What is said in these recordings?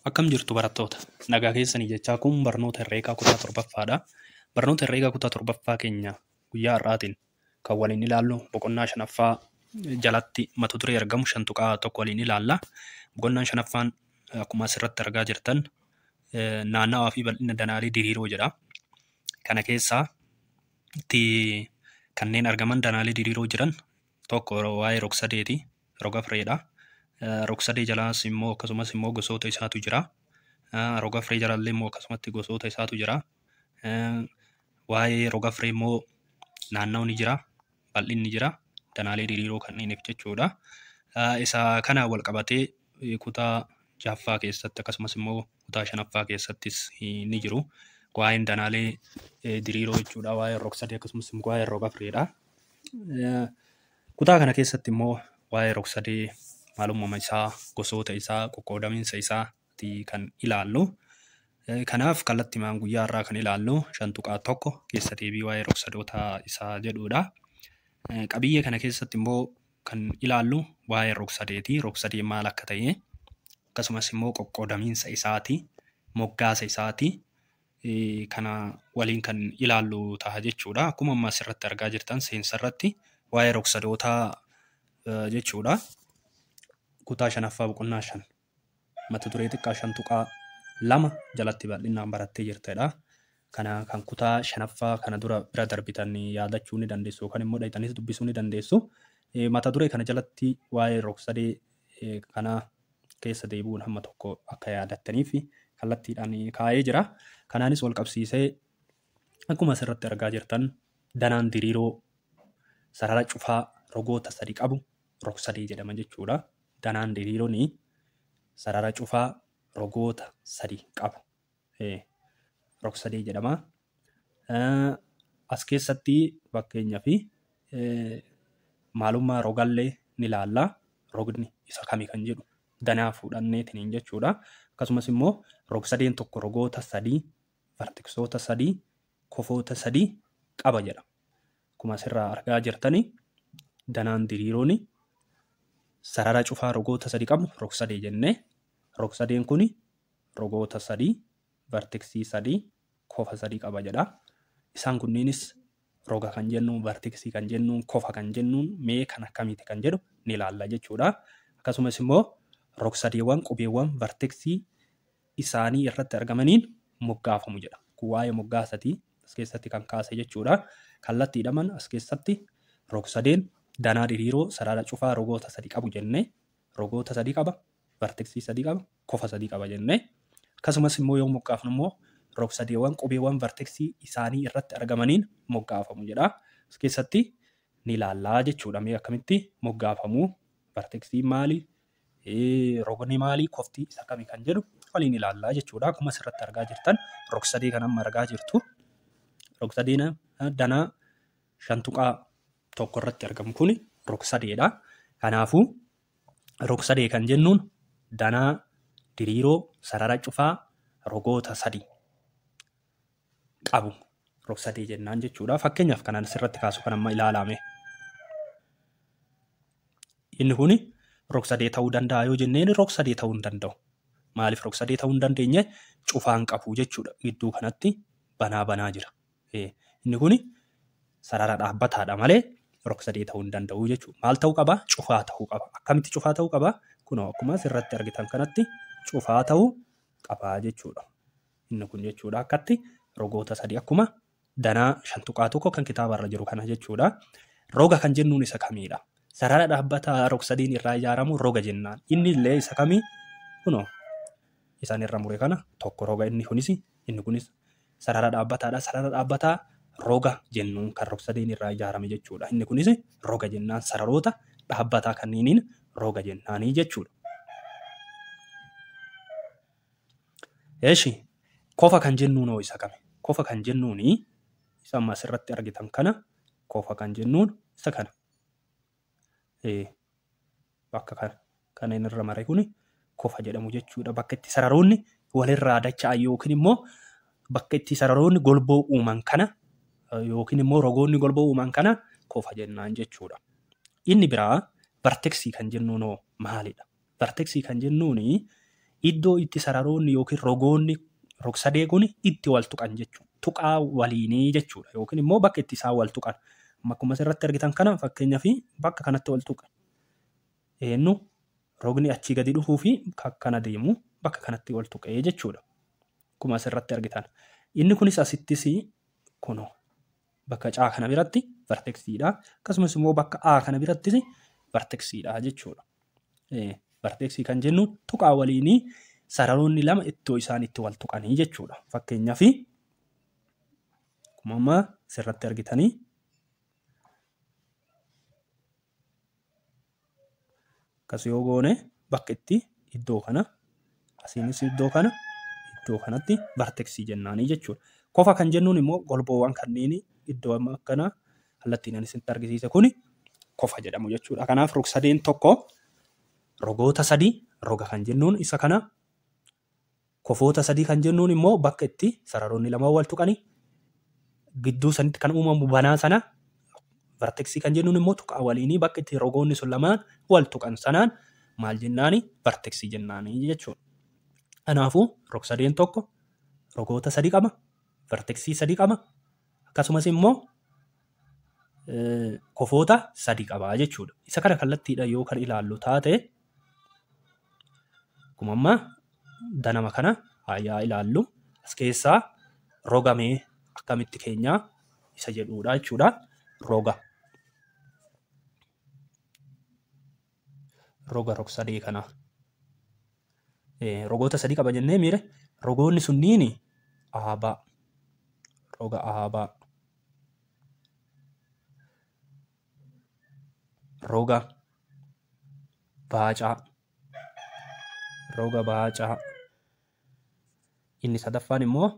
Akkam jirtu barattoota? Nagaa keessanii jechaa kun barnoota herreegaa kutaa torbaffaadha. Barnoota herreegaa kutaa torbaffaa keenya guyyaa har'aatiin kan waliin ilaallu boqonnaa shanaffaa jalatti mata duree argamu 5.1 waliin ilaalla. Boqonnaan shanaffaan akkuma asirratti argaa jirtan naannawaa fi bal'ina danaalee diriiroo jedha. Kana keessaa itti kanneen argaman danaalee diriiroo jiran tokko waa'ee rog-sadeeti, rog-afreedha. Rog-sadee jalaas immoo akkasumas immoo gosoota isaatu jira. Rog-afree jalallee immoo akkasumatti gosoota isaatu jira. Waa'ee rog-afree immoo naannawni jira, bal'inni jira, danaalee diriiroo kanneeniif jechuudha. Isa kana wal qabatee kutaa jahaffaa keessatti akkasumas immoo kutaa shanaffaa keessattis ni jiru. Waa'een danaalee diriiroo jechuudha. Waa'ee rog-sadee akkasumas immoo waa'ee rog-afreedha. Kutaa kana keessatti immoo waa'ee rog-sadee maalummaa isaa, gosoota isaa, qoqqoodaminsa isaati kan ilaallu. Kanaaf kallattiimaan guyyaa har'aa kan ilaallu 5.1 keessa deebii waa'ee rog-sadoota isaa jedhudha. Qabiyyee kana keessatti immoo kan ilaallu waa'ee rog-sadeeti. Rog-sadee maal akka ta'e akkasumas immoo qoqqoodaminsa isaati, moggaasa isaati kana waliin kan ilaallu ta'a jechuudha. Akkuma amma asirratti argaa jirtan seensa irratti waa'ee rog-sadootaa jechuudha. Kutaa shanaffaa boqonnaa 5 mata duree xiqqaa 5.2 jalatti bal'inaan barattee jirtedha. Kana kan kutaa shanaffaa kana dura bira darbitan yaadachuu ni dandeessu yookaan immoo dhayitanis dubbisuu ni dandeessu. Mata duree kana jalatti waa'ee rog-sadee kana keessa deebi'uun hamma tokko akka yaadattaniif kallattiidhaan kaa'ee jira. Kanaanis wal qabsiisee akkuma asirratti argaa jirtan danaan diriiroo sarara cufaa rogoota sadi qabu rog-sadee jedhama jechuudha. Danaan diriiroon sarara cufaa rogoota sadi qabu rog-sadee jedhama. As keessatti fakkeenyaaf maalummaa rogallee ni ilaalla. Rogni isa kami kan jedhu danaa fuudhanneetiin jechuudha. Akkasumas immoo rog-sadeen tokko rogoota sadii, vartiksoota sadii, kofoota sadii qaba jedha. Akkuma asirraa argaa jirtani danaan diriiroon sarara cufaa rogoota sadi qabu rog-sadee jennee rog-sadeen kun rogoota sadii, vartiksii sadii, kofa sadii qaba jedha. Isaan kunneenis roga kan jennuun, vartiksii kan jennuun, kofa kan jennuun mee kan akkamiiti kan jedhu ni ilaalla jechuudha. Akkasumas immoo rog-sadeewwan qubeewwan vartiksii isaanii irratti argamaniin moggaafamu jedha. Kun waa'ee moggaasatii as keessatti kan kaase jechuudha. Kallattiidhaman as keessatti rog-sadeen danaa diriiroo sarara cufaa rogoota sadi qabu jennee rogoota sadi qaba, vartiksii sadi qaba, kofa sadi qaba jennee akkasumas immoo yoo moggaafnu immoo rog-sadeewwan qubeewwan vartiksii isaanii irratti argamaniin moggaafamu jedha. As keessatti ni ilaallaa jechuudha. Mee akkamitti moggaafamu? Vartiksiin maali? Rogni maali? Kofti isa kami kan jedhu waliin ilaallaa jechuudha. Akkuma asirratti argaa jirtan rog-sadee kan amma argaa jirtu rog-sadeen danaa 5.1 irratti argamu kun rog-sadeedha. Kanaafuu rog-sadee kan jennuun danaa diriiroo sarara cufaa rogoota sadi qabu rog-sadee jennaan jechuudha. Fakkeenyaaf kanan asirratti kaasu kan amma ilaalame. Inni kun rog-sadee ta'uu danda'a yoo jenneen rog-sadee ta'uu hin danda'u. Maaliif rog-sadee ta'uu hin dandeenye? Cufaan qabu jechuudha. Gidduu kanatti banaa banaa jira. Inni kun sarara dhaabbataadha malee rog-sadee ta'uu hin danda'u jechuudha. Maal ta'uu qaba? Cufaa ta'uu qaba. Akkamitti cufaa ta'uu qaba? Kunoo akkuma asirratti argitan kanatti cufaa ta'uu qaba jechuudha. Inni kun jechuudha akkatti rogoota sadi akkuma danaa 5.1 kan kitaabarra jiru kana jechuudha. Roga kan jennuun isa kamiidha? Sarara dhaabbataa rog-sadeen irraa ijaaramu roga jennaan. Inni illee isa kamii? Kunoo isaan irra mure kana tokko roga inni kunis sarara dhaabbataadha. Sarara dhaabbataa roga jennuun kan rog-sadeen irraa ijaarame jechuudha. Inni kunis roga jennaan sararoota dhaabbataa kanneeniin roga jennaanii jechuudha. Eeshi kofa kan jennuun hoo isa kami? Kofa kan jennuuni isa amma asirratti argitan kana kofa kan jennuun isa kana. Bakka kana kan inni irra mare kuni kofa jedhamu jechuudha. Bakka itti sararoonni walirraa dacha'an yookiin immoo bakka itti sararoonni golboo uuman kana yookiin immoo rogoonni golboo uuman kana kofa jennaan jechuudha. Inni biraa vartiksii kan jennuun hoo maalidha? Vartiksii kan jennuuni Iddoo itti sararoonni yookiin rogoonni rog-sadee kun itti wal tuqan jechuudha. Tuqaa waliinii jechuudha. Yookiin immoo bakka itti isaan wal tuqan. Akkuma asirratti argitan kana fakkeenyaaf bakka kanatti wal tuqe. Eenyu rogni achii gadi dhufuu fi akkana deemu bakka kanatti wal tuqee jechuudha. Akkuma asirratti argitan. Inni kunis asittis kunoo bakka C kana biratti vertexiidha. Akkasumas immoo bakka A kana birattis vertexiidha jechuudha. Vertexii kan jennu tuqaa waliinii sararoonni lama iddoo isaan itti wal tuqanii jechuudha. Fakkeenyaaf akkuma amma asirratti argitanii akkas yoo goone bakka itti iddoo kana asiinis iddoo kana iddoo kanatti vertexii jennaanii jechuudha. Kofa kan jennuun immoo golboowwan kanneen iddoo amma akkana kallattiin ani isinitti argisiise kuni kofa jedhamu jechuudha. Kanaaf rog-sadeen tokko rogoota sadii roga kan jennuun isa kana, kofoota sadii kan jennuun immoo bakka itti sararoonni lama wal tuqanii gidduu sanitti kan uumamu banaa sana vertexii kan jennuun immoo tuqaa waliinii bakka itti rogoonni sun lamaan wal tuqan sanaan maal jennaani vertexii jennaanii jechuudha. Kanaafuu rog-sadeen tokko rogoota sadii qaba, vertexii sadii qaba, akkasumas immoo kofoota sadii qaba jechuudha. Isa kana kallattiidha yoo kan ilaallu taate akkuma amma danama kana haa ilaallu as keessaa rogamee akkamitti keenyaa isa jedhudha jechuudha. Roga. Roga rog-sadee kana. Rogoota sadii qaba jennee miire rogoonni sunniin AB, roga AB, roga baacaa, roga baacaa. Inni sadaffaan immoo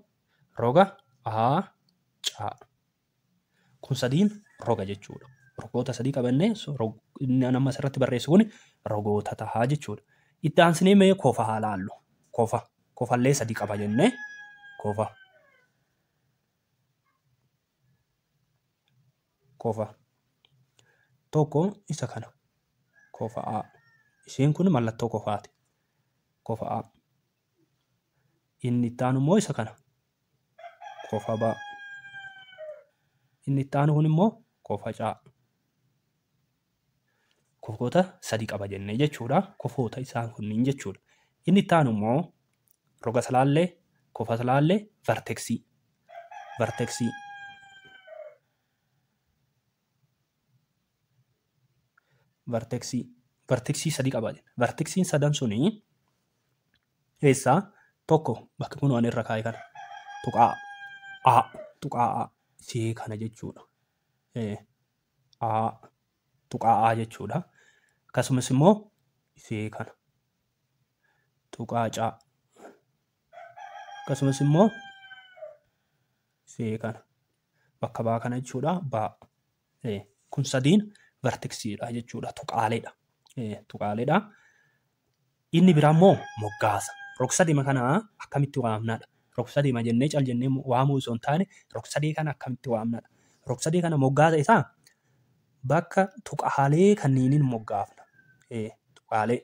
roga AC. Kun sadiin roga jechuudha. Rogoota sadii qabannee inni amma asirratti barreessu kun rogoota tahaa jechuudha. Itti aansinee mee kofa haa laallu. Kofa. Kofallee sadii qaba jennee kofa. Kofa. Tokko isa kana. Kofa A. Isheen kun mallattoo kofaati. Kofa A. Inni itti aanu immoo isa kana. Kofa B. Inni itti aanu kun immoo kofa C. Kofoota sadii qaba jennee jechuudha. Kofoota isaan kunniin jechuudha. Inni itti aanu immoo roga salaallee, kofa salaallee, vertexii. Vertexii. Vertexii. Vertexii sadii qaba jenna. Vertexiin sadan sunii eessaa? Tokko bakka kun waan irra kaa'e kana. Tuqaa A. Tuqaa A. Ishee kana jechuudha. A. Tuqaa A jechuudha. Akkasumas immoo ishee kana. Tuqaa C. Akkasumas immoo ishee kana. Bakka baa kana jechuudha. Baa. Kun sadiin vertexiidha jechuudha. Tuqaaleedha. Tuqaaleedha. Inni biraa immoo moggaasa. Rog-sadee kana akkamitti waamnaadha? Rog-sadee jennee cal jennee waamuu osoo hin taane rog-sadee kana akkamitti waamnaadha? Rog-sadee kana moggaasa isaa bakka tuqaalee kanneeniin moggaafna. Tuqaalee.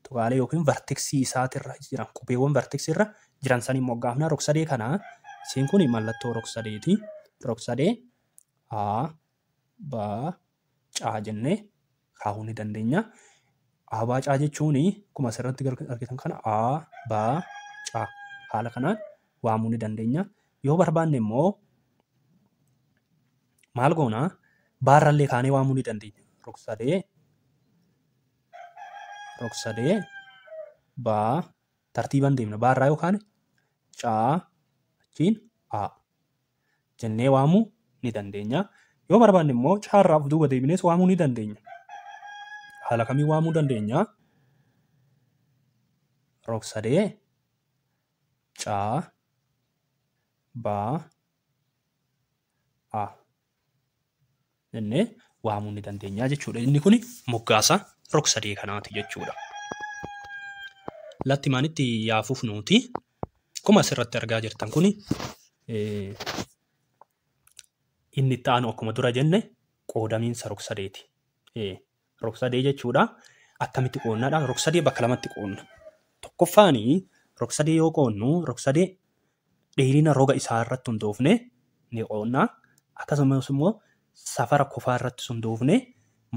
Tuqaalee yookiin vertexii isaatirra jiran qubeewwan vertexii irra jiran saniin moggaafna. Rog-sadee kana isheen kun mallattoo rog-sadeeti. Rog-sadee A, B, C jennee kaa'uu ni dandeenya. A, B, C jechuun akkuma asirratti argitan kana A, B, C haala kanaan waamuu ni dandeenya. Yoo barbaanne immoo maal goonaa? Baarrallee kaanee waamuu ni dandeenya. Rog-sadee, rog-sadee, B, tartiibaan deemna. Baarraa yoo kaane C, achiin A jennee waamuu ni dandeenya. Yoo barbaanne immoo C irraa of duuba deebinees waamuu ni dandeenya. Haala kamiin waamuu dandeenya? Rog-sadee C, B, A jennee waamuu ni dandeenya jechuudha. Inni kun moggaasa rog-sadee kanaati jechuudha. Latti maanitti yaafuuf nuti akkuma asirratti argaa jirtan kuni inni itti aanu akkuma dura jenne qoodamiinsa rog-sadeeti. Rog-sadee jechuudha akkamitti qoonnaadha? Rog-sadee bakka lamatti qoonna. Tokkoffaanii rog-sadee yoo qoonnu rog-sadee dheerina roga isaa irratti hundoofne ni qoonna. Akkasumas immoo safara kofaa irratti hundoofne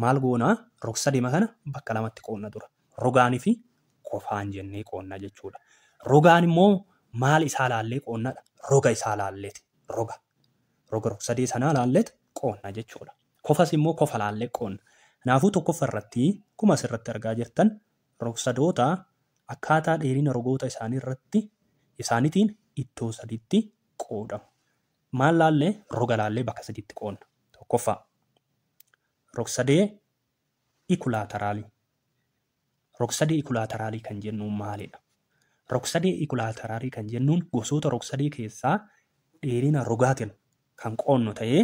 maal goona rog-sadee kana bakka lamatti qoonna dura. Rogaanii fi kofaan jennee qoonna jechuudha. Rogaan immoo maal isaa laallee qoonnadha? Roga isaa laalleeti. Roga. Roga rog-sadee sanaa laalleet qoonna jechuudha. Kofas immoo kofa laallee qoonna. Kanaafuu tokkoffaa irratti akkuma asirratti argaa jirtan rog-sadoota akkaataa dheerina rogoota isaanii irratti isaaniitiin iddoo sadiitti qoodamu. Maal laallee? Roga laallee bakka sadiitti qoonna. Tokkoffaa rog-sadee ikulaateraalii. Rog-sadee ikulaateraalii kan jennuun maalidha? Rog-sadee ikulaateraalii kan jennuun gosoota rog-sadee keessaa dheerina rogaatiin kan qoonnu ta'ee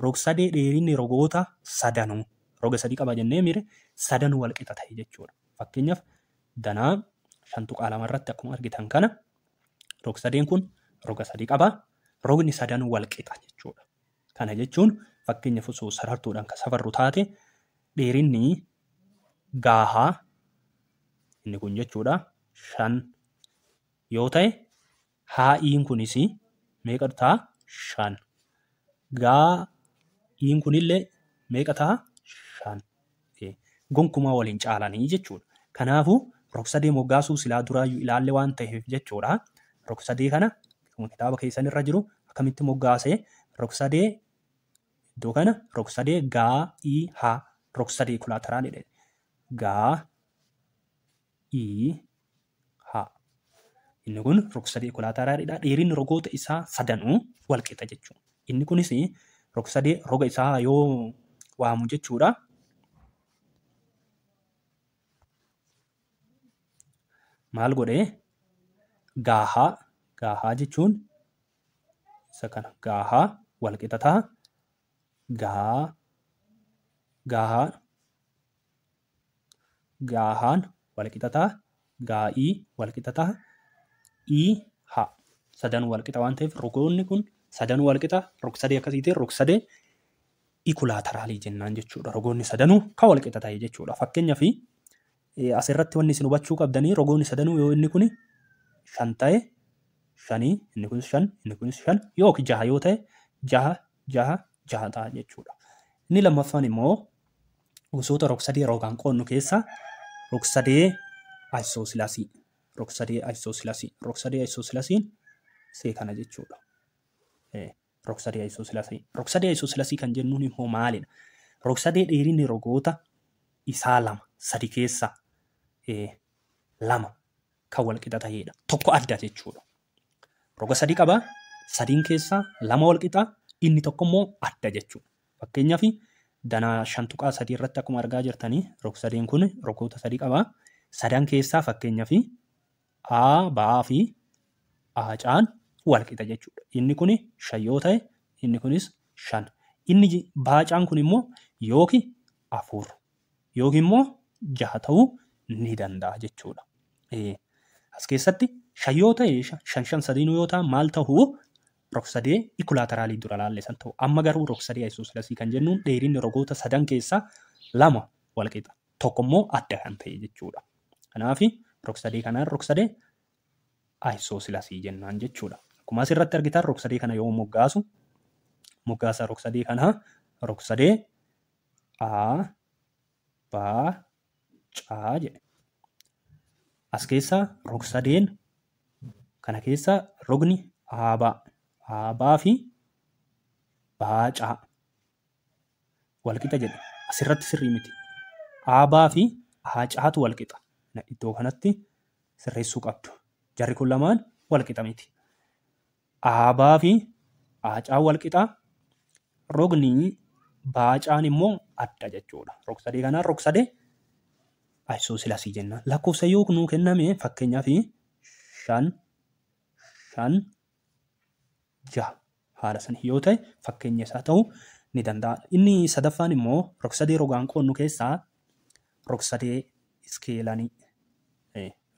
rog-sadee dheerinni rogoota sadanuu roga sadii qaba jennee mire sadanuu wal qixa ta'e jechuudha. Fakkeenyaaf danaa 5.2 irratti akkuma argitan kana rog-sadeen kun roga sadii qaba. Rogni sadanuu wal qixa jechuudha. Kana jechuun fakkeenyaaf osoo sarartuudhaan kan safarru taate dheerinni gaahaa inni kun jechuudha 5 yoo ta'e haa'iin kunis meeqa ta'a? 5. Gaa'iin kunillee meeqa ta'a? 5. Gonkumaa waliin caalanii jechuudha. Kanaafuu rog-sadee moggaasuu silaa duraayyuu ilaalle waan ta'eef jechuudha. Rog-sadee kana kitaaba keessan irra jiru akkamitti moggaasee rog-sadee iddoo kana rog-sadee gaa ii haa rog-sadee ikulaateraalidha. Gaa ii haa. Inni kun rog-sadee ikulaateraalidha. Dheerinni rogoota isaa sadanuu wal qixa jechuudha. Inni kunis rog-sadee roga isaa yoo waamu jechuudha. Maal godhee? Gaahaa. Gaahaa jechuun isa kana gaahaa wal qixa ta'a. Gaa gaahaa gaahaan wal qixa ta'a. Gaa'ii wal qixa ta'a. Ii haa. Sadanuu wal qixa waan ta'eef rogoonni kun sadanuu wal qixa rog-sadee akkasii ta'e rog-sadee ikulaateraalii jennaan jechuudha. Rogoonni sadanuu kan wal qixa ta'e jechuudha. Fakkeenyaaf asirratti wanni isin hubachuu qabdanii rogoonni sadanuu yoo inni kun 5 ta'e 5 inni kunis 5 inni kunis 5 yookiin 6 yoo ta'e 6 6 6 ta'a jechuudha. Inni lammaffaan immoo gosoota rog-sadee rogaan qoonnu keessaa rog-sadee ayisoosilasii. Rog-sadee ayisoosilasii. Rog-sadee ayisosilasiin see kana jechuudha. Rog-sadee ayisoosilasii. Rog-sadee ayisoosilasii kan jennuun immoo maalidha? Rog-sadee dheerinni rogoota isaa lama sadi keessaa lama kan wal qixa ta'edha. Tokko adda jechuudha. Roga sadii qaba. Sadiin keessaa lama wal qixa. Inni tokko immoo adda jechuudha. Fakkeenyaaf danaa 5.3 irratti akkuma argaa jirtanii rog-sadeen kun rogoota sadii qaba. Sadan keessaa fakkeenyaaf A, B fi A C'n wal qixa jechuudha. Inni kun 5 yoo ta'e inni kunis 5. Inni B C'n kun immoo yookiin 4 yookiin immoo 6 ta'uu ni danda'a jechuudha. As keessatti 5 yoo ta'e 5 5 sadiinuu yoo ta'an maal ta'uu rog-sadee ikulaateraalii dura laalle san ta'u. Amma garuu rog-sadee ayisoosilasii kan jennuun dheerinni rogoota sadan keessaa lama wal qixa. Tokko immoo adda kan ta'e jechuudha. Kanaaf rog-sadee kanaan rog-sadee ayisoosilasii jennaan jechuudha. Akkuma asirratti argitan rog-sadee kana yoo moggaasu moggaasa rog-sadee kanaa rog-sadee A, B, C jedhe. As keessaa rog-sadeen kana keessaa rogni A, B, A, B fi B, C wal qixa jedhe. Asirratti sirrii miti. A, B fi A, C'tu wal qixa. Iddoo kanatti sirreessuu qabdu. Jarri kun lamaan wal qixa miti. A, B fi A, C wal qixa. Rogni B, C'n immoo adda jechuudha. Rog-sadee kanaan rog-sadee ayisoosilasii jenna. Lakkoofsa yoo nuu kenname fakkeenyaaf 5 5 6 haala sana yoo ta'e fakkeenya isaa ta'uu ni danda'a. Inni sadaffaan immoo rog-sadee rogaan qoonnu keessaa rog-sadee iskeelanii.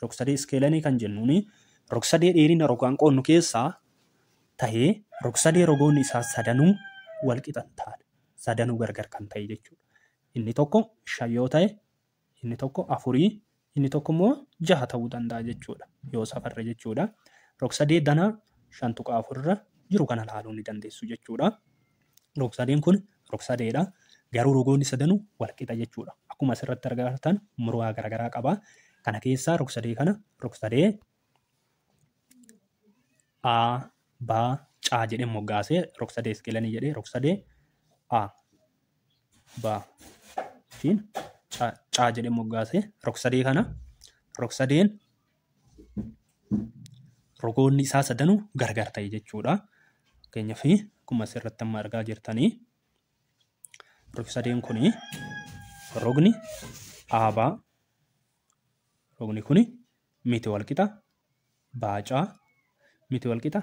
Rog-sadee iskeelanii kan jennuun rog-sadee dheerina rogaan qoonnu keessaa tahee rog-sadee rogoonni isaa sadanuu wal qixa ta'an sadanuu gargar kan ta'e jechuudha. Inni tokko 5 yoo ta'e inni tokko 4 Inni tokko immoo 6 ta'uu danda'a jechuudha. Yoo safarre jechuudha. Rog-sadee danaa 5.4 irra jiru kana ilaaluu ni dandeessu jechuudha. Rog-sadeen kun rog-sadeedha. Garuu rogoonni sadanuu walqixa jechuudha. Akkuma asirratti argitan muraa garaagaraa qaba. Kana keessaa rog-sadee kana rog-sadee A, B, C jedhee moggaasee rog-sadee iskeelanii jedhee rog-sadee A, B, C jedhee moggaasee rog-sadee kana rog-sadeen rogoonni isaa sadanuu gargar ta'e jechuudha. Fakkeenyaaf akkuma asirratti amma argaa jirtanii rog-sadeen kuni rogni AB rogni kuni miti walqixa BC miti walqixa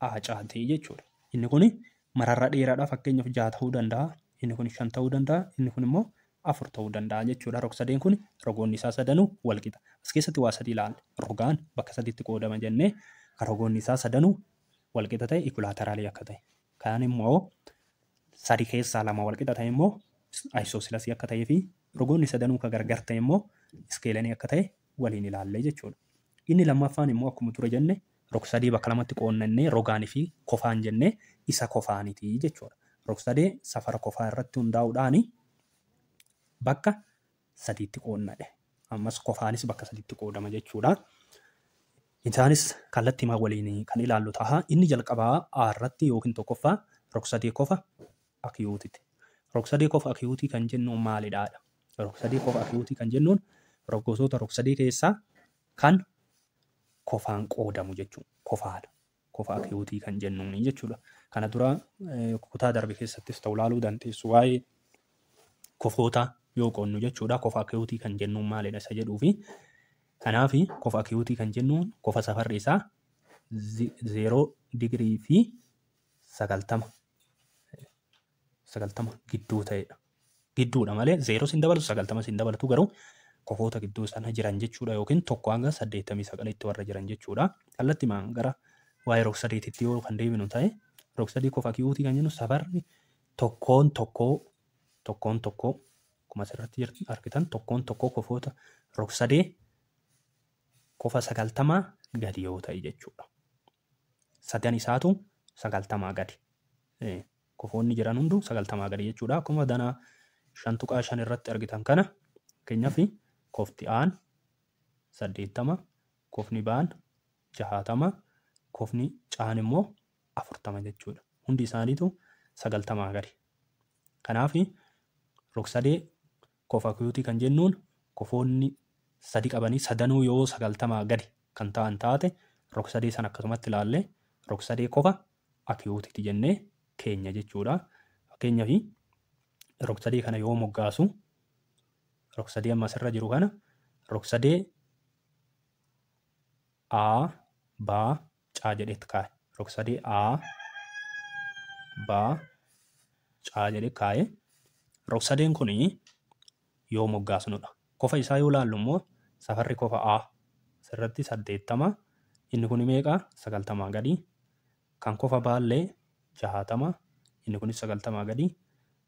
AC ta'e jechuudha. Inni kuni mararra dheeraadha. Fakkeenyaaf 6 ta'uu danda'a. Inni kun 5 ta'uu danda'a. Inni kun immoo 4 ta'uu danda'a jechuudha. Rog-sadeen kun rogoonni isaa sadanuu walqixa. As keessatti waa sadii ilaalla. Rogaan bakka sadiitti qoodama jennee kan rogoonni isaa sadanuu walqixa ta'e ikulaateraalii akka ta'e. Kaan immoo 3 keessaa 2 walqixa ta'e immoo ayisoosilasii akka ta'ee fi rogoonni sadanuu kan gargar ta'e immoo iskeelanii akka ta'e waliin ilaallee jechuudha. Inni lammaffaan immoo akkuma ture jenne rog-sadee bakka lamatti qoonnannee rogaanii fi kofaan jennee isa kofaaniiti jechuudha. Rog-sadee safara kofaa irratti hundaa'uudhaan bakka sadiitti qoonnadhe. Ammas kofaanis bakka sadiitti qoodama jechuudha. Isaanis kallattii waliin kan ilaallu ta'a. Inni jalqabaa A irratti yookiin tokkoffaa rog-sadee kofa akiyuutiiti. Rog-sadee kofa akiyuutii kan jennuun maalidhaadha? Rog-sadee kofa akiyuutii kan jennuun gosoota rog-sadee keessaa kan kofaan qoodamu jechuudha. Kofaadha. Kofa akiyuutii kan jennuun jechuudha. Kana dura kutaa darbe keessattis ta'u ilaaluu dandeessu waa'ee kofoota yoo qoonnu jechuudha. Kofa akiyuutii kan jennuun maalidha isa jedhuufi. Kanaaf kofa akiyuutii kan jennuun kofa safarri isaa 0 digirii fi 90 gidduu ta'edha. Gidduudha malee 0 sin dabalatu 90 sin dabalatu garuu kofoota gidduu sana jiran jechuudha yookiin 1 hanga 89tti warra jiran jechuudha. Kallattiimaan gara waa'ee rog-sadeetitti yoo kan deebinu ta'e rog-sadee kofa akiyuutii kan jennu safarri tokkoon tokkoo akkuma asirratti argitan tokkoon tokkoo kofoota rog-sadee kofa 90 gadi yoo ta'e jechuudha. Sadan isaatu 90 gadi. Kofoonni jiran hunduu 90 gadi jechuudha. Akkuma danaa 5.5 irratti argitan kana fakkeenyaaf kofti A'n 80, kofni B'n 60, kofni C'n immoo 40 jechuudha. Hundi isaaniitu 90 gadi. Kanaaf rog-sadee kofa akiyuutii kan jennuun kofoonni sadi qabanii sadanuu yoo 90 gadi kan ta'an taate rog-sadee sana akkasumatti ilaallee rog-sadee kofa akiyuutiiti jennee keenya jechuudha. Fakkeenyaaf rog-sadee kana yoo moggaasu rog-sadee amma asirra jiru kana rog-sadee A, B, C jedhetti kaa'e. Rog-sadee A, B, C jedhee kaa'e. Rog-sadeen kun yoo moggaasnudha. Kofa isaa yoo ilaallu immoo safarri kofa A asirratti 80, inni kun meeqa? 90 gadi. Kan kofa B illee 60, inni kunis 90 gadi.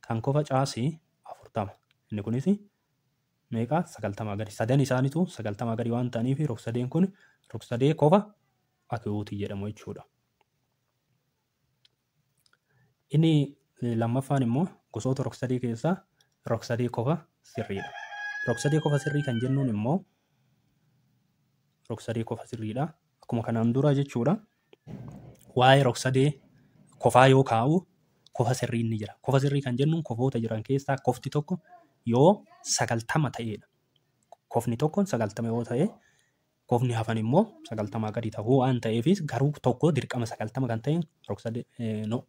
Kan kofa C's 40, inni kunis meeqa? 90 gadi. Sadan isaaniitu 90 gadi waan ta'aniif rog-sadeen kun rog-sadee kofa akiyuutii jedhamu jechuudha. Inni lammaffaan immoo gosoota rog-sadee keessaa rog-sadee kofa sirriidha. Rog-sadee kofa sirrii kan jennuun immoo rog-sadee kofa sirriidha. Akkuma kanaan dura jechuudha. Waa'ee rog-sadee kofaa yoo kaa'u kofa sirriin ni jira. Kofa sirrii kan jennuun kofoota jiran keessaa kofti tokko yoo 90 ta'edha. Kofni tokko 90 yoo ta'e kofni hafan immoo 90 gadi ta'uu waan ta'eefis garuu tokko dirqama 90 kan ta'e rog-sadee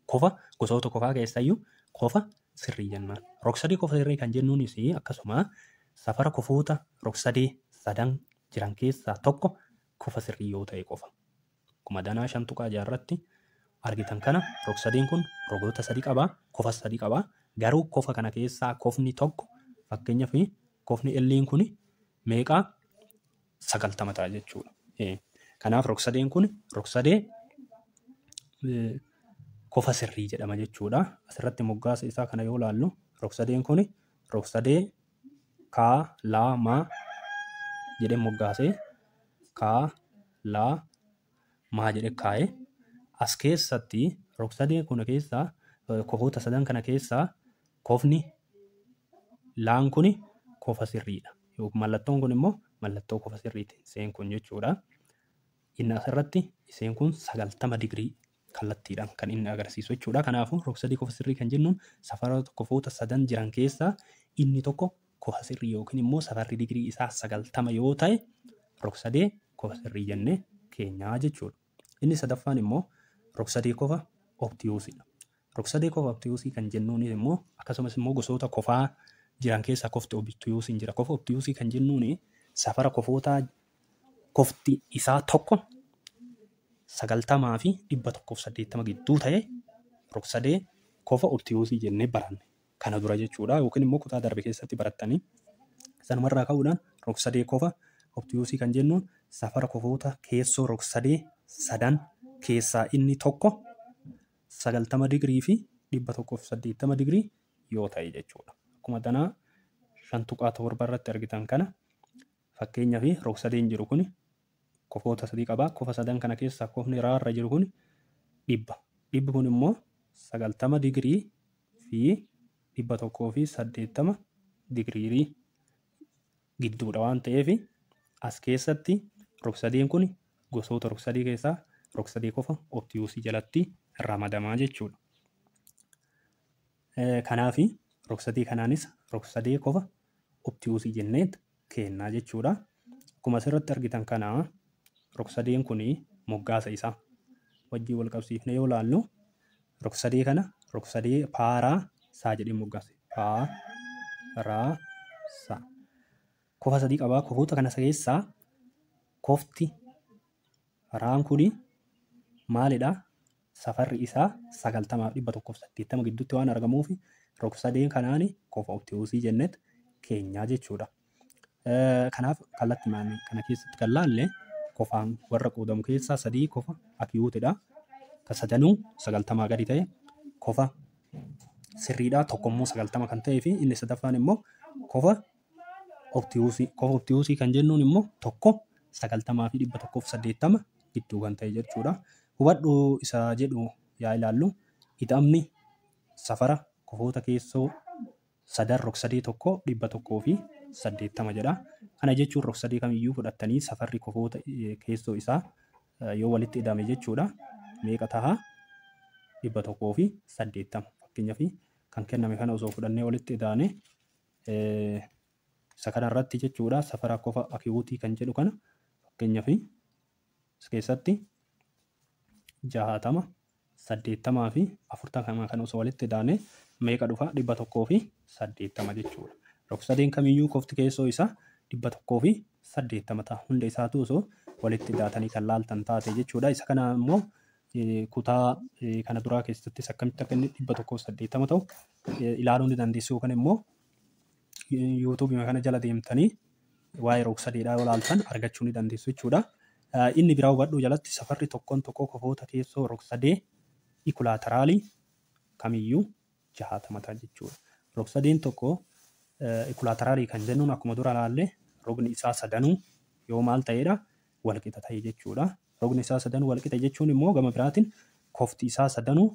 kofa gosoota kofaa keessayyuu kofa sirrii jennaan. Rog-sadee kofa sirrii kan jennuunis akkasuma safara kofoota rog-sadee sadan jiran keessaa tokko kofa sirrii yoo ta'e qofa. Akkuma danaa 5.6 irratti argitan kana rog-sadeen kun rogoota sadi qaba, kofa sadi qaba. Garuu kofa kana keessaa kofni tokko fakkeenyaaf kofni L'in kun meeqa? 90 ta'a jechuudha. Kanaaf rog-sadeen kun rog-sadee kofa sirrii jedhama jechuudha. Asirratti moggaasa isaa kana yoo ilaallu rog-sadeen kun rog-sadee K, L, M, jedhee moggaasee K L M jedhee kaa'e. As keessatti rog-sadee kana keessaa kofoota sadan kana keessaa kofni laan kun kofa sirriidha. Mallattoon kun immoo mallattoo kofa sirriiti. Isheen kun jechuudha. Inni asirratti isheen kun 90 digirii kallattiidhaan kan inni agarsiisu jechuudha. Kanaafuu rog-sadee kofa sirrii kan jennuun safara kofoota sadan jiran keessaa inni tokko kofa sirrii yookiin immoo safarri digirii isaa 90 yoo ta'e rog-sadee kofa sirrii jennee keenyaa jechuudha. Inni sadaffaan immoo rog-sadee kofa obtiyuusiidha. Rog-sadee kofa obtiyuusii kan jennuun immoo akkasumas immoo gosoota kofaa jiran keessaa kofti obtiyuusiin jira. Kofa obtiyuusii kan jennuun safara kofootaa kofti isaa tokko 90 fi 180 gidduu ta'e rog-sadee kofa obtiyuusii jennee baranne. Kana dura jechuudha yookiin immoo kutaa darbe keessatti barattanii sanumarraa ka'uudhaan rog-sadee kofa obtiyuusii kan jennuun safara kofoota keessoo rog-sadee sadan keessaa inni tokko 90 digirii fi 180 digirii yoo ta'e jechuudha. Akkuma danaa 5.7 irratti argitan kana fakkeenyaa fi rog-sadeen jiru kun kofoota sadii qaba. Kofa sadan kana keessaa kofni raarra jiru kun 100. Dhibbi kun immoo 90 digirii fi 180 digirii gidduudha waan ta'eef as keessatti rog-sadeen kun gosoota rog-sadee keessaa rog-sadee kofa obtiyuusii jalatti ramadamaa jechuudha. Kanaaf rog-sadee kanaanis rog-sadee kofa obtiyuusii jennee kennaa jechuudha. Akkuma asirratti argitan kana rog-sadeen kun moggaasa isaa wajjin wal qabsiifnee yoo ilaallu rog-sadee kana rog-sadee paaraa saa jedhee moggaase. Paaraa saa. Kofa sadii qabaa. Kofoota kana keessaa kofti raan kun maalidha? Safarri isaa 90 fi 180 gidduutti waan argamuuf rog-sadeen kanaan kofa obtiyuusii jennee keenyaa jechuudha. Kanaaf kallattii kana keessatti kan laalle kofaan warra qoodamu keessaa sadii kofa akiyuutidha. Kan sadanuu 90 gadi ta'e kofa sirriidha. Tokko immoo 90 kan ta'ee fi inni sadaffaan immoo kofa obtiyuusii. Kofa obtiyuusii kan jennuun immoo tokko 90 fi 180 gidduu kan ta'e jechuudha. Hubadhu isa jedhu yaa ilaallu ida'amni safara kofoota keessoo sadan rog-sadee tokko 180 jedha. Kana jechuun rog-sadee kamiyyuu fudhattanii safarri kofoota keessoo isaa yoo walitti ida'ame jechuudha. Meeqa ta'a? 180. Fakkeenyaaf kan kenname kana osoo fudhannee walitti idaane isa kanarratti jechuudha safara kofa akiyuutii kan jedhu kana fakkeenyaaf as keessatti 60, 80 fi 40 kan osoo walitti idaane meeqa dhufa? 180 jechuudha. Rog-sadeen kamiyyuu kofti keessoo isaa 180 ta'a. Hunda isaatu osoo walitti idaatanii kan laaltan taate jechuudha. Isa kana immoo kutaa kana duraa keessattis akkamitti akka inni 180 ta'u ilaaluu ni dandeessu yookaan immoo yuutuubii kana jala deemtanii waa'ee rog-sadeedhaa yoo laaltan argachuu ni dandeessu jechuudha. Inni biraa hubadhuu jalatti safarri tokkoon tokkoo kofoota keessoo rog-sadee ikulaateraalii kamiyyuu 60 ta'a jechuudha. Rog-sadeen tokko ikulaateraalii kan jennuun akkuma dura ilaalle rogni isaa sadanuu yoo maal ta'edha walqixa ta'e jechuudha. Rogni isaa sadanuu walqixa jechuun immoo gama biraatiin kofti isaa sadanuu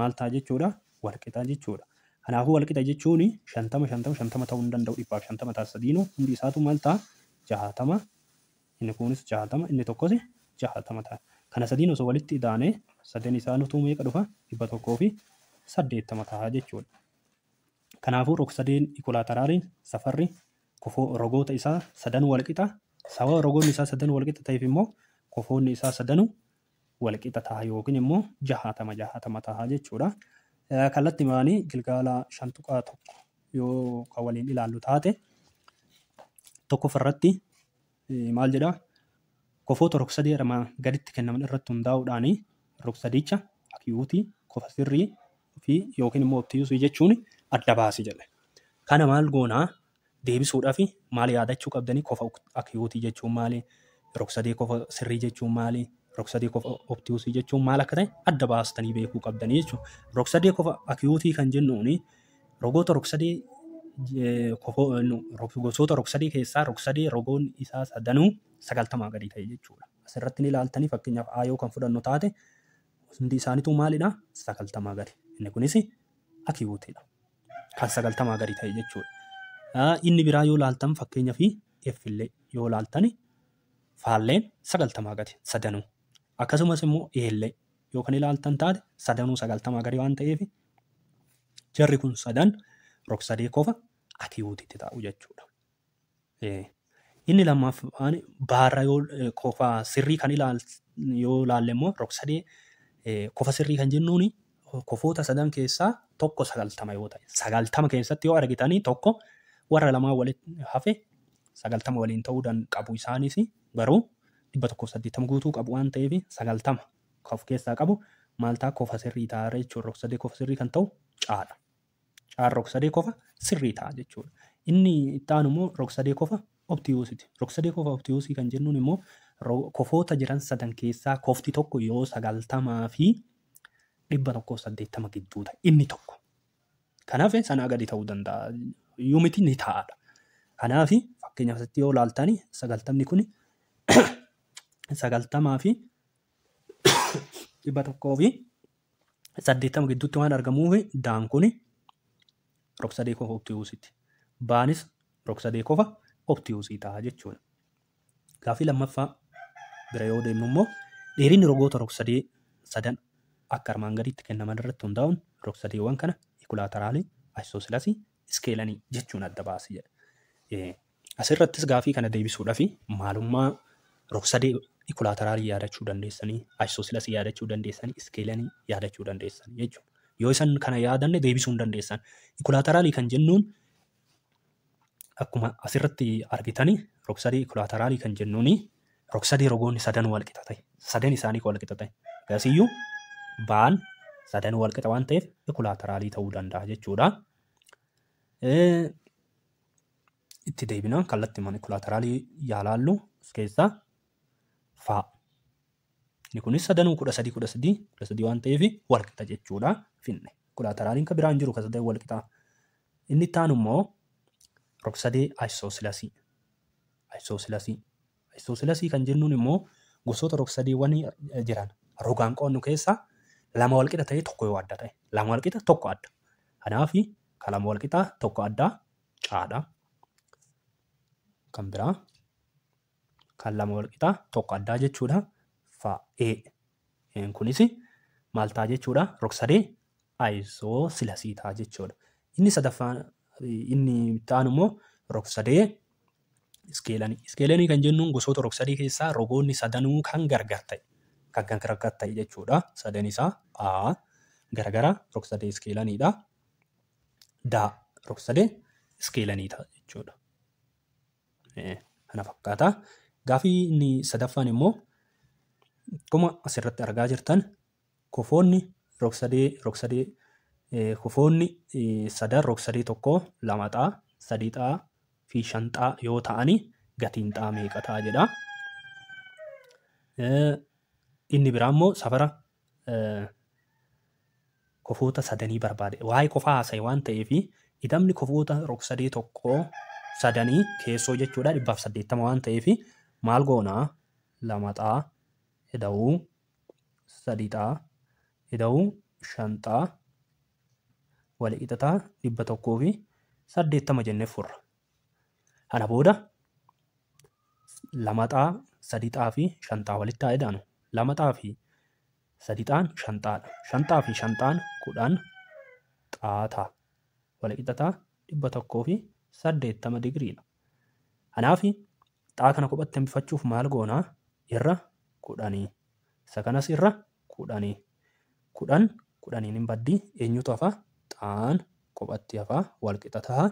maal ta'a jechuudha walqixa jechuudha. Kanaafuu walqixa jechuun 50 50 50 ta'uu hin danda'u. 150 ta'a sadiinuu hundi isaatu maal ta'a 60 inni kunis 60 inni tokkos 60 ta'a. Kana sadiin osoo walitti idaane sadan isaanutu meeqa dhufa? 180 ta'a jechuudha. Kanaafuu rog-sadeen ikulaateraalii safarri rogoota isaa sadanuu walqixa. Sababa rogoonni isaa sadanuu walqixa ta'eef immoo kofoonni isaa sadanuu walqixa ta'a yookiin immoo 60 60 ta'a jechuudha. Kallattii maanii gilgaala 5.1 yoo kan waliin ilaallu taate tokkoffarratti maal jedhaa? Kofoota rog-sadee armaan gaditti kennaman irratti hundaa'uudhaan rog-sadicha akiyuutii kofa sirrii fi yookiin immoo obtiyuusii jechuun adda baasi jedhe. Kana maal goonaa deebisuudhaaf maal yaadachuu qabdanii? Kofa akiyuutii jechuun maali? Rog-sadee kofa sirrii jechuun maali? Rog-sadee kofa obtiyuusii jechuun maal akka ta'e adda baastanii beekuu qabdanii jechuudha. Rog-sadee kofa akiyuutii kan jennuun rogoota rog-sadee Gosoota rog-sadee keessaa rog-sadee rogoonni isaa sadanuu 90 gadi ta'e jechuudha. Asirratti ni ilaaltanii fakkeenyaaf A yoo kan fudhannu taate hundi isaaniitu maalidha? 90 gadi. Inni kunis akiyuutiidha. Kan 90 gadi ta'e jechuudha. Inni biraa yoo ilaaltan fakkeenyaaf F illee yoo ilaaltani faalleen 90 gadi sadanuu. Akkasumas immoo E illee yoo kan ilaaltan taate sadanuu 90 gadi waan ta'eef jarri kun sadan rog-sadee kofa akiyuutiitti taa'u jechuudha. Inni lammaffaan baarra yoo kofa sirrii kan yoo ilaalle immoo rog-sadee kofa sirrii kan jennuun kofoota sadan keessaa tokko 90 yoo ta'e 90 keessatti yoo argitanii tokko warra lamaan walitti hafe 90 waliin ta'uu qabu isaanis garuu 180 guutuu qabu waan ta'eef 90 of keessaa qabu maal ta'a kofa sirrii ta'a jechuudha. Rog-sadee kofa sirrii kan ta'u caadha. Caan rog-sadee kofa sirrii ta'a jechuudha. Inni itti aanu immoo rog-sadee kofa obtiyuusiiti. Rog-sadee kofa obtiyuusii kan jennuun immoo kofoota jiran sadan keessaa kofti tokko yoo 90 fi 180 gidduu ta'e inni tokko. Kanaaf sanaa gadi ta'uu danda'a. Yoo miti ni ta'aadha. Kanaaf fakkeenyaaf asitti yoo ilaaltani 90 kun 90 fi 180 gidduutti waan argamuuf daan kun rog-sadee kofa obtiyuusiiti. Baanis rog-sadee kofa obtiyuusii ta'a jechuudha. Gaaffii lammaffaa bira yoo deemnu immoo dheerinni rogoota rog-sadee sadan akka armaan gaditti kennaman irratti hundaa'uun rog-sadeewwan kana ikulaateraalii, ayisoosilasii, iskeelanii jechuun adda baasi jedha. Asirrattis gaaffii kana deebisuudhaaf maalummaa rog-sadee ikulaateraalii yaadachuu dandeessanii, ayisoosilasii yaadachuu dandeessanii, iskeelanii yaadachuu dandeessanii jechuudha. Yoo isan kana yaadanne deebisuu hin dandeessan. Ikulaateraalii kan jennuun akkuma asirratti argitanii rog-sadee ikulaateraalii kan jennuun rog-sadee rogoonni sadan wal qixa ta'e. Sadan isaanii wal qixa ta'e. Gasiyyuu baan sadan wal qixa waan ta'eef ikulaateraalii ta'uu danda'a jechuudha. Itti deebinaan kallattii mana ikulaateraalii yaalaallu as keessaa faa. Inni kunis sadanuu 13 13 13 waan ta'eef wal qixa jechuudha. Finne. Ikulaateraalii kan biraan jiru kan sadan wal qixa. Inni itti aanu immoo rog-sadee ayisoosilasii. Ayisoosilasii. Ayisoosilasii kan jennuun immoo gosoota rog-sadeewwan jiran rogaan qoodnu keessaa lama wal qixa ta'e tokko yoo adda ta'e. Lama wal qixa tokko adda. Kanaaf kan lama wal qixa tokko adda caadha. Kan biraa kan lama wal qixa tokko addaa jechuudha. Fa E. Kunis maal ta'a jechuudha? Rog-sadee ayisoosilasii ta'a jechuudha. Inni sadaffaan inni itti aanu immoo rog-sadee iskeelanii. Iskeelanii kan jennuun gosoota rog-sadee keessaa rogoonni sadanuu kan gargar ta'e. Kan gargar ta'e jechuudha. Sadan isaa A garagara rog-sadee iskeelaniidha. D rog-sadee iskeelanii ta'a jechuudha. Kana fakkaata. Gaaffii inni sadaffaan immoo akkuma asirratti argaa jirtan kofoonni rog-sadee rog-sadee kofoonni sadan rog-sadee tokko 2 xaa 3 xaa fi 5 xaa yoo ta'ani gatiin xaa meeqa ta'a jedha. Inni biraa immoo safara kofoota sadanii barbaade. Waa'ee kofaa haasa'e waan ta'eef idamni kofoota rog-sadee tokko sadanii keessoo jechuudha 180 waan ta'eef maal goonaa 2 xaa ida'uu 3 xaa ida'uu 5 xaa wal qixa ta'a 180 jennee furra. Kana booda 2 xaa 3 xaa fi 5 xaa walitti haa idaanu. 2 xaa fi 3 xaan 5 xaadha. 5 xaa fi 5 xaan 10 xaa ta'a. Wal qixa ta'a 180 digiriidha. Kanaaf xaa kana kophatti hambifachuuf maal goonaa? Irra 10. Isa kanas irra 10. 10 10 hin baddi eenyutu hafa? Xaan kophatti hafa wal qixa ta'a.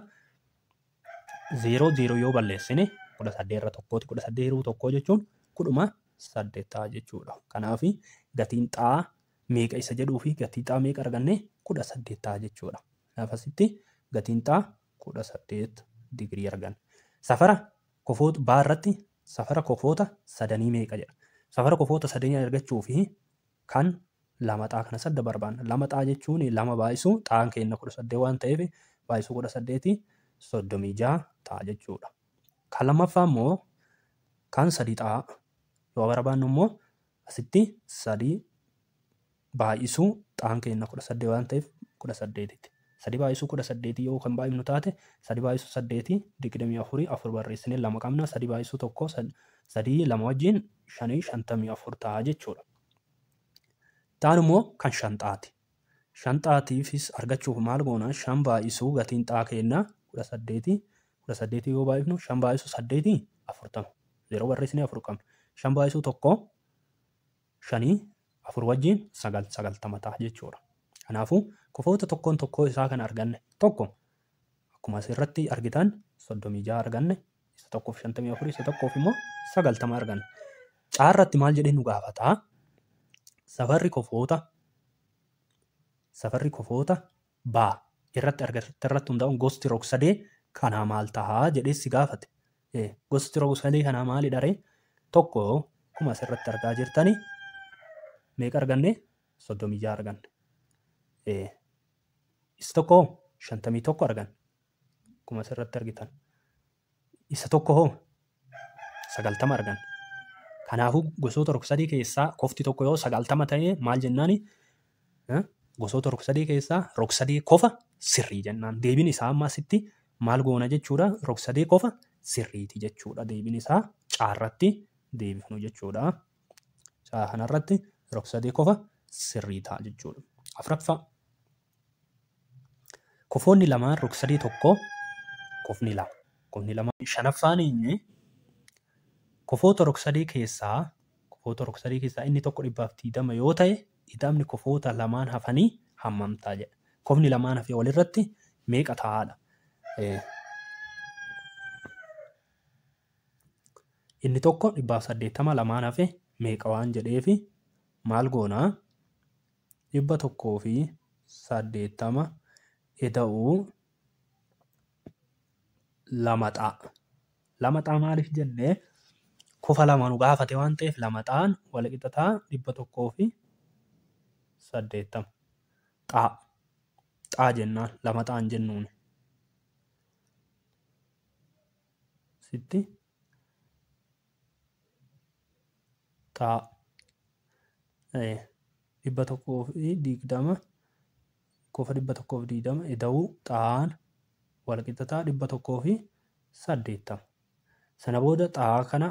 0 0 yoo balleessine 18 irra tokkooti. 18 hiruu tokkoo jechuun 18 ta'a jechuudha. Kanaaf gatiin xaa meeqa isa jedhuu fi gatii xaa meeqa arganne 18 ta'a jechuudha. Kanaaf asitti gatiin xaa 18 digirii arganna. Safara kofoota baa irratti safara kofoota sadanii meeqa jedha. Safara kofoota sadanii argachuu fi kan 2 xaa kana sadda barbaanna. 2 xaa jechuun 2 baay'isuu xaan keenya 18 waan ta'eef baay'isuu 18 36 ta'a jechuudha. Kan lammaffaa immoo kan 3 xaa yoo barbaannu immoo asitti 3 baay'isuu xaan keenya 18 waan ta'eef 18tti. 3 baay'isuu 18 yoo kan baay'ifnu taate 3 baay'isuu 8 24 4 barreessinee 2 qabna. 3 baay'isuu 1 3 2 wajjin 5 54 ta'a jechuudha. Xaan immoo kan 5 xaati. 5 xaatiifis argachuuf maal goona? 5 baay'isuu gatiin xaa keenya 18 18 yoo baay'ifnu 5 baay'isuu 8 40. 0 barreessinee 4 qabna. 5 baay'isuu 1 5 4 wajjin 9 90 ta'a jechuudha. Kanaafuu kofoota tokkoon tokkoo isaa kan arganne tokko akkuma asirratti argitan 36 arganne, isa tokkoof 54, isa tokkoof immoo 90 arganne. Caarratti maal jedhee nu gaafata? Safarri kofoota baa irratti argatte irratti hundaa'uun gosti rog-sadee kanaa maal ta'a jedhee si gaafate. Gosti rog-sadee kanaa maalidha ree? Tokko akkuma asirratti argaa jirtani meeqa arganne? 36 arganne. Isa tokko 51 arganne. Akkuma asirratti argitan. Isa tokko hoo 90 arganne. Kanaafuu gosoota rog-sadee keessaa kofti tokko yoo 90 ta'e maal jennaani? Gosoota rog-sadee keessaa rog-sadee kofa sirrii jennaan. Deebiin isaa amma asitti maal goona jechuudha? Rog-sadee kofa sirriiti jechuudha. Deebiin isaa caarratti deebifnu jechuudha. Caa kanarratti rog-sadee kofa sirrii ta'a jechuudha. Afuraffaa kofoonni lamaan rog-sadee tokko kofni lama. Kofni lama. Shanaffaan inni kofoota rog-sadee keessaa inni tokko 120 yoo ta'e ida'amni kofoota lamaan hafanii hammam ta'a jedha. Kofni lamaan hafee walirratti meeqa ta'aadha? Inni tokko 180 lamaan hafe meeqa waan jedheefi maal goonaa? 180 ida'uu 2 xaa. 2 xaa maaliif jennee? Kofa lama nu gaafate waan ta'eef 2 xaan wal qixa ta'a 180. Xaa. Xaa jennaan 2 xaan jennuuni. Sitti xaa 120 kofa 120 ida'uu xaan wal qixa ta'a 180. Sana booda xaa kana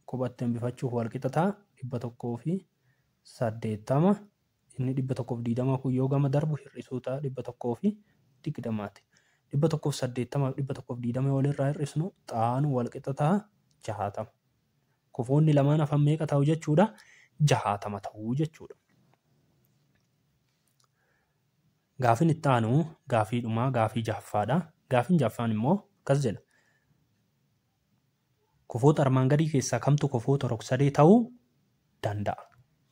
kophatti hambifachuuf wal qixa ta'a 180. Inni 120 kun yoo gama darbu hir'isuu ta'a 120ti. 180 120 walirraa hir'isnu xaan wal qixa ta'a 60. Kofoonni lamaan hafan meeqa ta'u jechuudha? 60 ta'uu jechuudha. Gaafiin itti aanu gaafii dhumaa gaafii jahaffaadha. Gaafiin jahaffaan immoo akkas jedha. Kofoota armaan gadii keessaa kamtu kofoota rog-sadee ta'uu danda'a?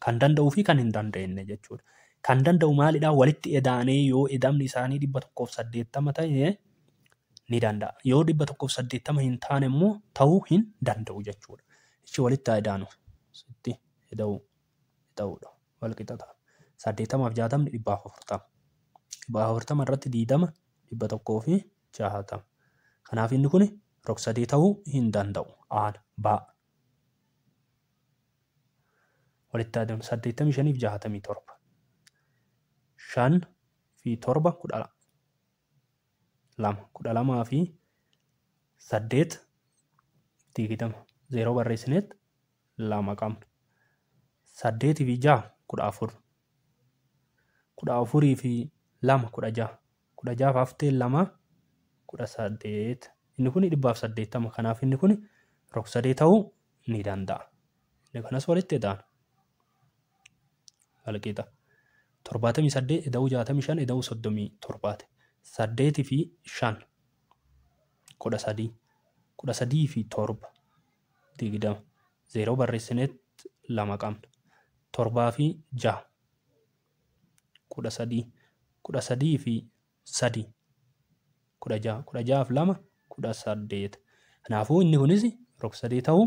Kan danda'uu fi kan hin dandeenye jechuudha. Kan danda'u maalidhaa? Walitti ida'anii yoo ida'amni isaanii 180 ta'e ni danda'a. Yoo 180 hin taane immoo ta'uu hin danda'u jechuudha. Ichi walitti haa ida'anu. Sitti ida'uudha. Wal qixa ta'a. 80 fi 60 140. 140 irratti 20 160. Kanaaf inni kun rog-sadee ta'uu hin danda'u. Aan baa. Walitti adeemu 85 fi 67. 5 fi 7 12. 12 fi 8 20. 0 barreessineet 2 qabna. 8 fi 6 14. 14 fi 2 16. 16 haftee 2 18. Inni kun 180. Kanaaf inni kun rog-sadee ta'uu ni danda'a. Inni kanas walitti ida'an. Wal qixa. 78 ida'uu 65 ida'uu 37. 8 fi 5 13. 13 fi 7 20. 0 barreessineet 2 qabna. 7 fi 6 13. 13 fi 3 16. 16 fi 2 18. Kanaafuu inni kunis rog-sadee ta'uu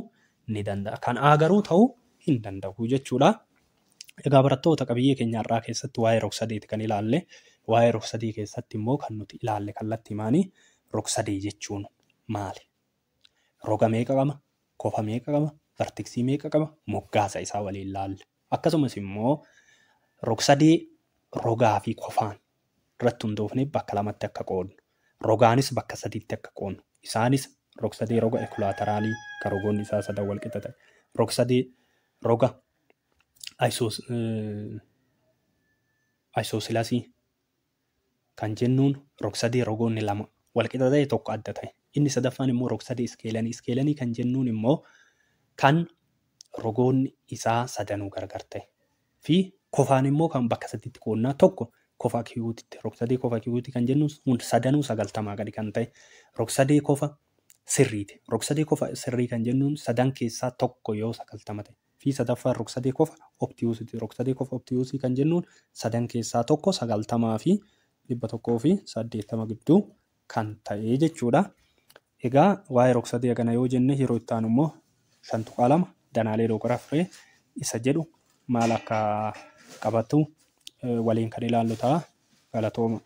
ni danda'a. Kan A garuu ta'uu hin danda'u jechuudha. Egaa barattoota qabiyyee keenya irraa keessatti waa'ee rog-sadeeti kan ilaalle. Waa'ee rog-sadee keessatti immoo kan nuti ilaalle kallattii maanii Rog-sadee jechuun maali? Roga meeqa qaba? Kofa meeqa qaba? Vertiksii meeqa qaba? Moggaasa isaa waliin laalla. Akkasumas immoo rog-sadee rogaa fi kofaan irratti hundoofnee bakka lamatti akka qoodnu. Rogaanis bakka sadiitti akka qoodnu. Isaanis rog-sadee roga ekulaateraalii kan rogoonni isaa sadan wal qixa ta'e. Rog-sadee roga ayisoosilasii kan jennuun rog-sadee rogoonni lama wal qixa ta'e tokko adda ta'e. Inni sadaffaan immoo rog-sadee iskeelanii. Iskeelanii kan jennuun immoo kan rogoonni isaa sadanuu gargar ta'e. Fi kofaan immoo kan bakka sadiitti qoodnaa tokko kofa akiyuutitti. Rog-sadee kofa akiyuutii kan jennuun sadanuu 90 gadi kan ta'e. Rog-sadee kofa sirriiti. Rog-sadee kofa sirrii kan jennuun sadan keessaa tokko yoo 90 ta'e. Fi sadaffaan rog-sadee kofa obtiyuusiiti. Rog-sadee kofa obtiyuusii kan jennuun sadan keessaa tokko 90 fi 180 gidduu kan ta'e jechuudha. Egaa waa'ee rog-sadee kana yoo jenne yeroo itti aanu immoo 5.2 danaalee roog-arfee isa jedhu maal akka qabatu waliin kan ilaallu ta'a. Galatooma.